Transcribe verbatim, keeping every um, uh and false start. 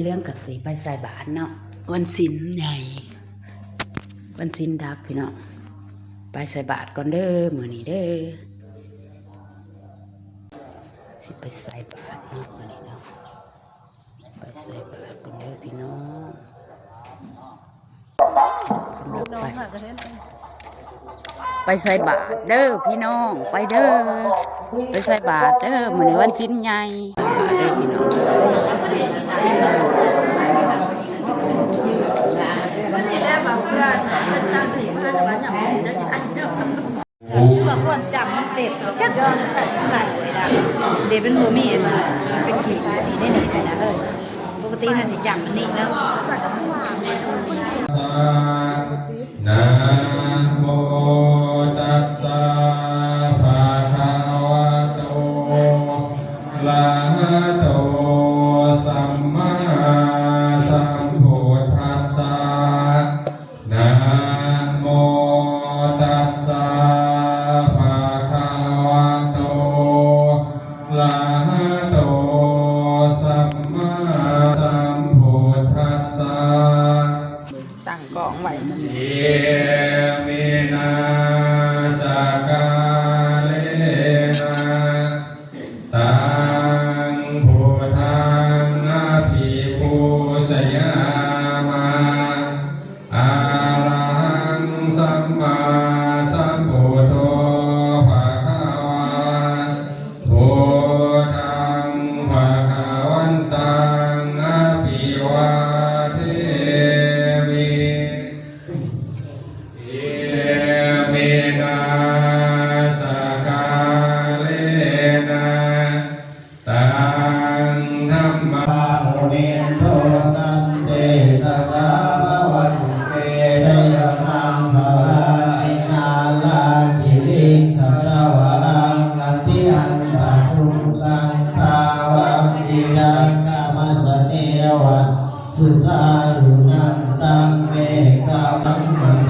เหลืองก็สิไปใส่บาตรเนาะ วันศีลใหญ่ วันศีลดับพี่น้อง ไปใส่บาตรก่อนเด้อมื้อนี้เด้อ สิไปใส่บาตรเนาะมื้อนี้เนาะ ไปใส่บาตรก่อนเด้อพี่น้อง ไปใส่บาตรเด้อพี่น้อง ไปเด้อ ไปใส่บาตรเด้อ มื้อนี้วันศีลใหญ่ บาตรเด้อพี่น้อง คือว่าคนจำมันเต็มจักใส่เลยนะ เดี๋ยวเป็นบ่มีอันเป็นขีดนี่ได้นี่นะเฮ้ย ปกติมันสิจำอันนี้เนาะ Namo tassa bhagavato arahato sammāsambuddhassa. Namo tassa bhagavato arahato sammāsambuddhassa. ตั้งกล้องไว้ Iminā sakkārena taṃ buddhaṃ abhipūjayāma. Arahaṃ sammāsambuddho bhagavā, buddhaṃ bhagavantaṃ abhivādemi. Iminā sakkārena taṃ dhammaṃ. Munindo tantejasā bhavatu te jayamaṅgalāni. Nāḷāgiriṃ gajavaraṃ atimattabhūtaṃ dāvaggicakkamasanīva sudāruṇantaṃ mettambusekaṃ